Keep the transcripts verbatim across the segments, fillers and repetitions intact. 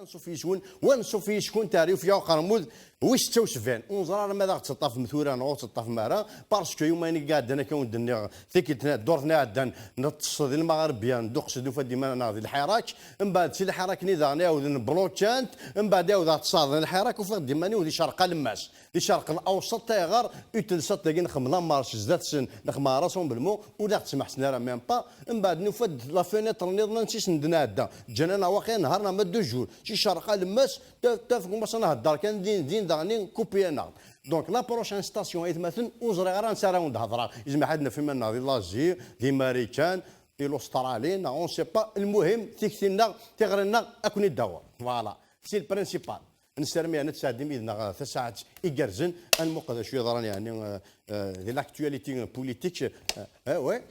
Anṣuf yes-wen, wa anṣuf yes-kent ar yufya uqermud wis setta u sebɛin. Ur neẓri ara ma d aɣ-teṭṭafem tura neɣ ur teṭṭafem ara, parce que yumayen i iɛeddan, akka wen-d-nniɣ, tikkelt-nni, ddurt-nni iɛeddan, neṭṭes di lmaɣerbiya, nedduqes-d, nufa-d iman-nneɣ di lḥirak, mbeɛd si lḥirak-nni daɣen iɛawden blokant, mbeɛd iɛawed aɣ-ṭṭeṣ di lḥirak, ufiɣ-d iman-iw di Cerq Alemmas. Di Cerq Lawsat, ayɣer i telsat dagi nexdem la marche zdat-sen, nexdem rassemblement, ur d aɣ-ttsemḥsen ara même pas. Mbeɛd nufa-d la fenêtre nniḍen ansi sen-d-nɛedda. Ǧǧan-aneɣ waqila nehar neɣ ma deux jours. Si Cerq Alemmas, taf, taf, commencen ad nhedder kan din, din daɣen coupé-aneɣ-d. Donc, la prochaine station, aytmaten, ur ẓriɣ ara ansi ara wen-d-hedreɣ. Izmer ad naf iman-nneɣ di l'Asie, di Marikan, di l'Australie, neɣ on sait pas. Lmuhim, tikti-nneɣ, tiɣri-nneɣ, ad ken-id-aweɣ. Voilà. C'est le principal. Nessaram yerna ad tesɛeddim yid-neɣ tasaɛet igerrzen, ad nmuqel d acu yeḍran, yeɛni, euh, euh, di l'actualité politique. Euh, euh, ouais.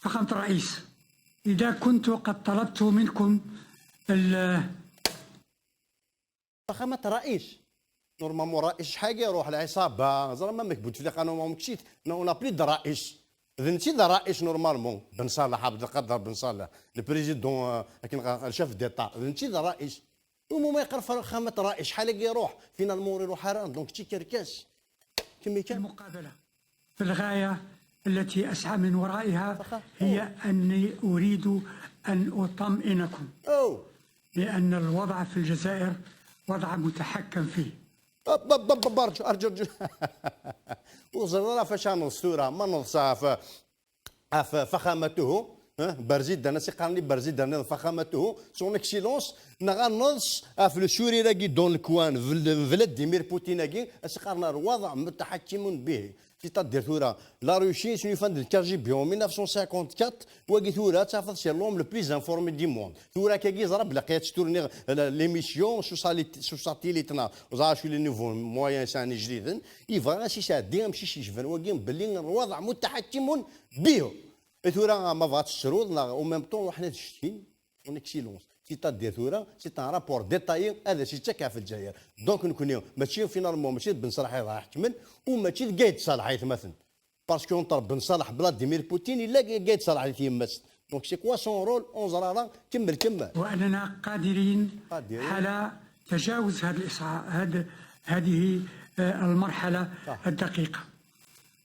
فخامة الرئيس، إذا كنت قد طلبت منكم ال- Faxamat Raïs. Normalement, Raïs, شحال يروح العصابة؟ زعما ما مكبوت في القانون، ما مكشيت. Non, on n'a plus de Raïs. D netta i d Raïs normalement. Ben Salah, Abdelkader Ben Salah, le président, euh, akken ɣ-, le chef d'État. D netta i d Raïs. Umi ma yeqqar Faxamat Raïs, شحال يروح؟ Finalement, ur iruḥ ara. Donc, d tikerkas. Kemmel kan. المقابلة في الغاية التي أسعى من ورائها هي أني أريد أن أطمئنكم Oh. بأن الوضع في الجزائر وضع متحكم فيه. Hop, hop, hop, hop, ارجع، ارجع، ارجع. Ur ẓriɣ ara ɣef acu ara neḍs tura. Ma neḍs ɣef, ɣef Faxamatuhu, hein, Barzidan, as iqqaren i Barzidan, Faxamatuhu, son excellence, neɣ ad neḍs ɣef le sourire-agi dans le coin, Vl-, Vladimir Poutine-agi, as iqqaren الوضع متحكم به. C'est-à-dire tura, la Russie, s yufan d le K G B en mille neuf cent cinquante-quatre, wagi tura, ad tafeḍ, c'est l'homme le plus informé du monde. Tura akkagi, ẓra belli ad ttuniɣ la, l'émission sous sali-, sous satellite-nneɣ, ẓra acu les nouveaux moyens sɛan ijdiden, yebɣa ad s-isɛeddi amcic yecban wagi, belli الوضع متحكم به. Et tura, ma bɣa ad tessruḍ, neɣ en même temps, ruḥen ad ccetkin. Son excellence. C'est-à-dire tura, c'est un rapport détaillé, ad as-yettak ɣef Lezzayer. Donc, nekkni, mačči finalement, mačči d Ben Salah i ɣ-iḥekmen, u mačči d Gayd Salah, aytmaten. Parce que entre Ben Salah, Vladimir Poutine, yella Gayd Salah di tyemmat. Donc, c'est quoi son rôle? Ur neẓri ara, kemmel, kemmel. وأننا قادرين قادرين. على تجاوز هذه الإصعا-، هذه، هذه، آه، المرحلة صح. الدقيقة.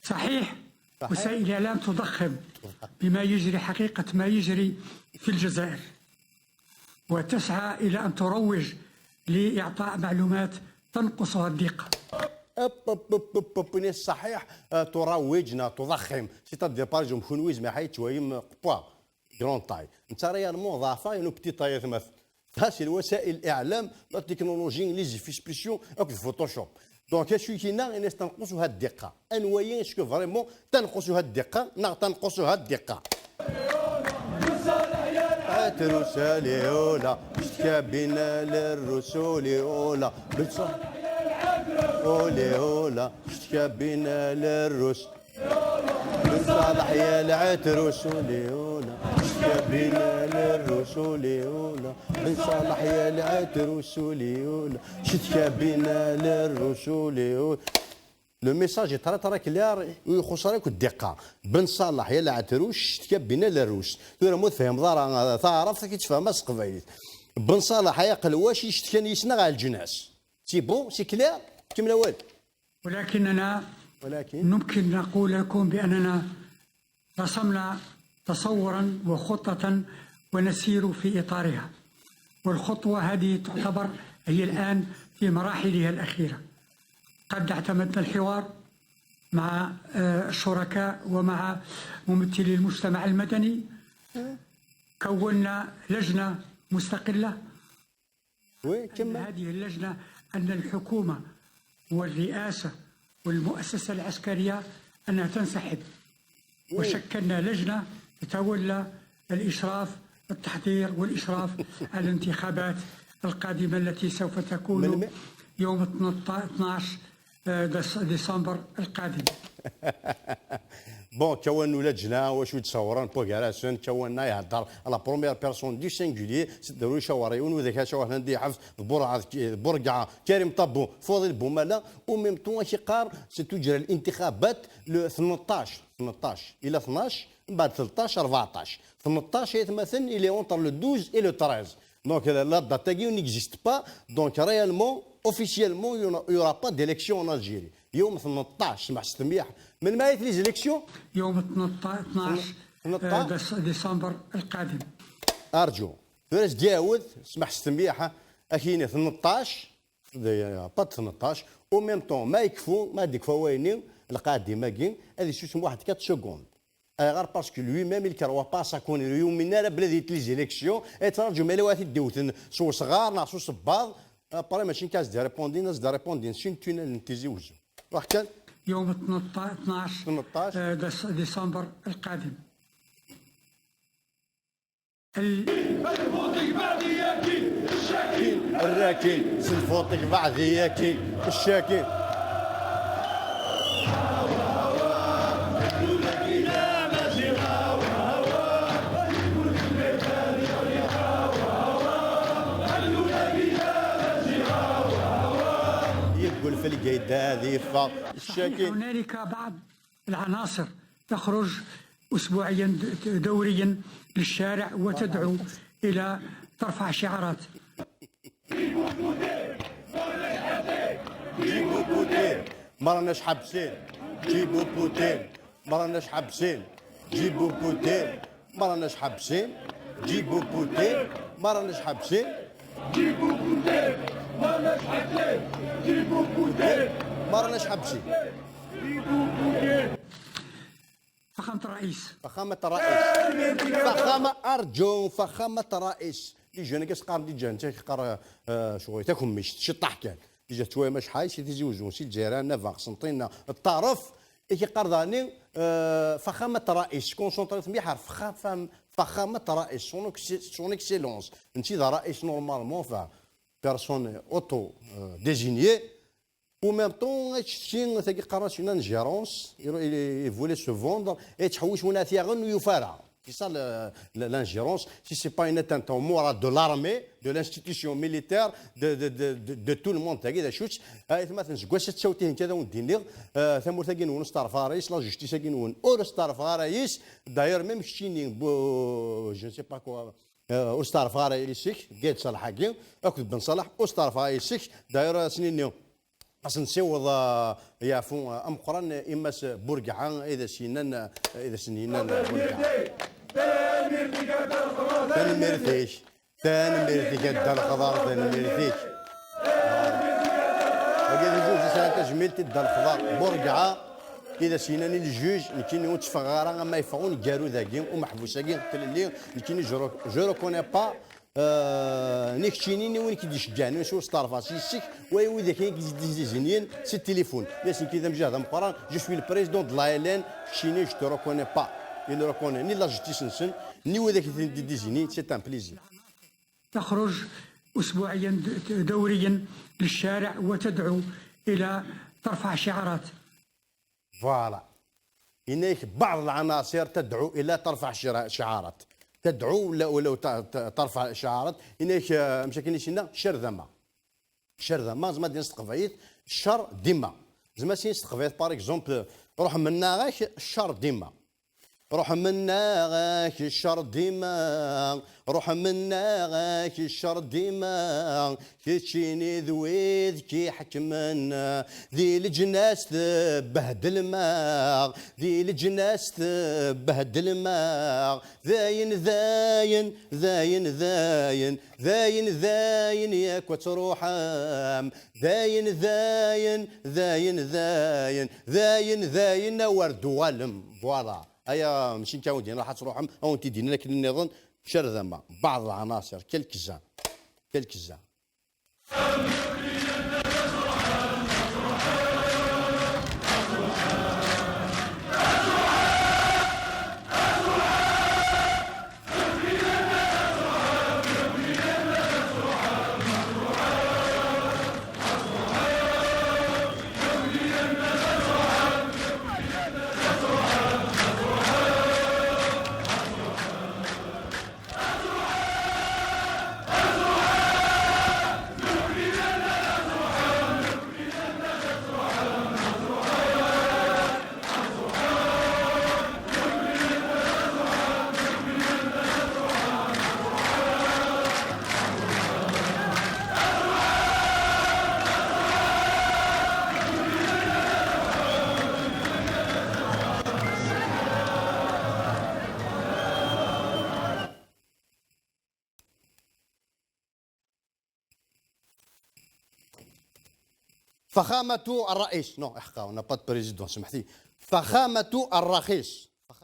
صحيح، صحيح. وسائل الإعلام تضخم بما يجري، حقيقة ما يجري في الجزائر، وتسعى إلى أن تروج لإعطاء معلومات تنقصها الدقة. Hop, hop, hop, hop, hop, صحيح, euh, تروج, neɣ تضخم. C'est-à-dire, par exemple, kunwi izmer ad yettwayem qwa, grande taille. Netta réellement ḍeɛfeɣ, une petite taille, aytmaten. Ça, c'est وسائل الإعلام, la technologie, les effets spéciaux, akked Photoshop. Donc, acu i k-yenna, ini-as تنقصها الدقة. Anwa-yi, est-ce que vraiment تنقصها الدقة, neɣ تنقصها الدقة؟ عتروس لي أولى، اشتكى بنا للرسول أولى، بتص-، أولي أولى، اشتكى بنا للرسول. بن صالح يا العتروس أولي أولى، اشتكى بنا للرسول أولى، بن صالح يا العتروس أولي أولى، اشتكى بنا للرسول أولى. Le message est très, très clair, ur ixuṣṣ ara akk ddiqa. Ben Salah, ya leɛtrus, cetkan bina lerrus. Tura ma ur tefhimeḍ ara taɛrabt, ad k-id-tefhem s teqbaylit. Ben Salah, ay aqelwac, icetkan yis-neɣ ɣer leǧnas. C'est bon, c'est clair? Kemmel awal. ولكننا ولكن نمكن نقول لكم بأننا رسمنا تصورا وخطة ونسير في إطارها، والخطوة هذه تعتبر هي الآن في مراحلها الأخيرة. قد اعتمدنا الحوار مع، آه، الشركاء ومع ممثلي المجتمع المدني. كونا لجنة مستقلة. Oui, أن كمل. هذه اللجنة، أن الحكومة والرئاسة والمؤسسة العسكرية أنها تنسحب. وشكلنا لجنة تتولى الإشراف، التحضير والإشراف على الانتخابات القادمة التي سوف من تكون الم- يوم اثناش، آه، ديس-، ديسمبر القادم. Bon, كون ولا جنا واش يتصورون بوغاراسون، كون يهضر à la première personne du singulier, c'est-à-dire يشاور يون وذاك شاور هندي حفظ برعة، برقعة، كريم طابو، فاضل بومالا، au même temps كيقار ستجرى الانتخابات le ثمنطاش، ثمنطاش إلى اثناش، من بعد ثلطاش، أربعطاش. ثمنطاش هي مثلا، il est entre le douze et le treize. Donc la, la date-agi n'existe pas. Donc réellement, officiellement, il n'y aura pas d'élection en Algérie. يوم ثمنطاش سمح ستميح. من ما les élections؟ يوم ثمنطاش، ثمنطاش؟ آه، ديس-، ديسمبر القادم. أرجو. ثلاث دياود سمح ستميح. أكيني ثمنطاش، pas ثمنطاش. Au même temps ما يكفو، ما ديك فويني القادم أكين هذه سوسم واحد quatre secondes. Ayɣer؟ Parce que lui-même il croit pas ça, كون يؤمن راه بلادي les élections. Yettṛaǧu ma yella ad t-id-iwten s usɣar neɣ s usebbaḍ. Après mačči nekk as-d-répondin, as-d-répondin s une tunnel n Tizi Uzzu. Ruḥ kan. يوم ثمنطاش، ثمنطاش. آه، ديس-، ديسمبر القادم. الفوطك بعدي ياكي الشاكي. الراكي، سلفوطك بعدي ياكي الشاكي. يقول في القيد هذه فا الشاكي. هنالك بعض العناصر تخرج أسبوعيا، د-، دوريا للشارع وتدعو إلى ترفع شعارات. جيبوا بوتين، ما راناش حابسين. جيبوا بوتين، ما راناش حابسين. جيبوا بوتين، ما راناش حابسين. جيبوا بوتين، ما راناش حابسين. جيبوا بوتين، ما راناش حابسين. جيبوا بوتين، ما راناش حابسين. فخامة الرئيس. فخامة الرئيس. فخامة، أرجو، فخامة الرئيس. ديجا أنا كنسقام ديجا، أنت كيقرا، آه، شغل تاكم مشت، شي طاح كان. ديجا تويا ماش حايس، تيزي وزون، سي الجيران، نافا، قسنطينة، الطرف. إيه كيقار داني، آه، فخامة الرئيس، كونسونطريت مليح، فخ-، فخامة الرئيس، son ex-، son excellence. أنت إذا رئيس normalement، ف personne auto، آه، désignée. Au même temps, tagi qqaren-as une ingérence, il, il, il voulait se vendre, et tḥewwes win ara t-yaɣen ur yufi ara. C'est ça le- le- l'ingérence. Si c'est pas une atteinte au moral de l'armée, de l'institution militaire, de, de, de, de, de tout le monde, tagi d acu-tt? Aytmaten, seg wass-a d tawtihin kan ad wen-d-iniɣ, euh, tamurt-agi-nwen ur steɛrfeɣ ara yes, la justice-agi-nwen ur steɛrfeɣ ara yes. D'ailleurs, même keččini, bu- je ne sais pas quoi, euh, ur steɛrfeɣ ara yes-ik, Gayd Salaḥ-agi, akked Ben Salaḥ, ur steɛrfeɣ ara yes-ik. D'ailleurs, ad sen-iniɣ, ad sen-nsiweḍ, ah, yeɛfu, ah, ameqqran, i Mass Burgaɛa, i d as-yennan, ah, i d as-yennan, ah, Burgaɛa. Tanemmirt-ik. Tanemmirt-ik a Dda Lexḍer, tanemmirt-ik. Wagi d ajuj yesɛan tajmilt i Dda Lexḍer Burgaɛa, i d as-yennan i ljuj, nekkini ur tteffɣeɣ ara ama yeffeɣ uneggaru dagi, umeḥbus-agi, tlelli, nekkini je re-, je reconnais pas. Euh, ni keččini ni win i k-id-iceggɛen, win s ur steɛrfeɣ s yes-k, wa i widak i k-id-izinyen si tilifun. Ni asen-k-id amjahed ameqqran, je suis le président de l'A L N, keččini je te reconnais pas. Il reconnaît ni la justice-nsen, ni widak i ten-id-izinin, c'est un plaisir. تخرج أسبوعيا، د-، دوريا للشارع وتدعو إلى ترفع شعارات. Voilà. هناك بعض العناصر تدعو إلى ترفع شرا-، شعارات. تدعو ولا، ولا ت-، ت-، ترفع شعارات. هناك، آه، مش كاين شي شردمة. شردمة، زعما دين ستقبايت، شر ديما. زعما سين ستقبايت، par exemple، روح منا غاك شر ديما. روح منا غاك الشر ديما، روح منا غاك الشر ديما، كتشيني ذويذ كي حكمن، ذي الجناس تبهدل ما، ذي الجناس تبهدل ما، ذاين، ذاين، ذاين، ذاين، ذاين، ذاين، ياك وتروحم، ذاين، ذاين، ذاين، ذاين، ذاين، ذاين، ورد والم، voilà. Aya, mačči n kawdin, raḥ ad truḥem, ad wen-t-id-inin akken nniḍen, cerdama, بعض العناصر, quelques-uns, quelques-uns. Faxamatu Rraïs. Non, iḥqa, on n'a pas de président, سمحتي. Faxamatu Rraïs.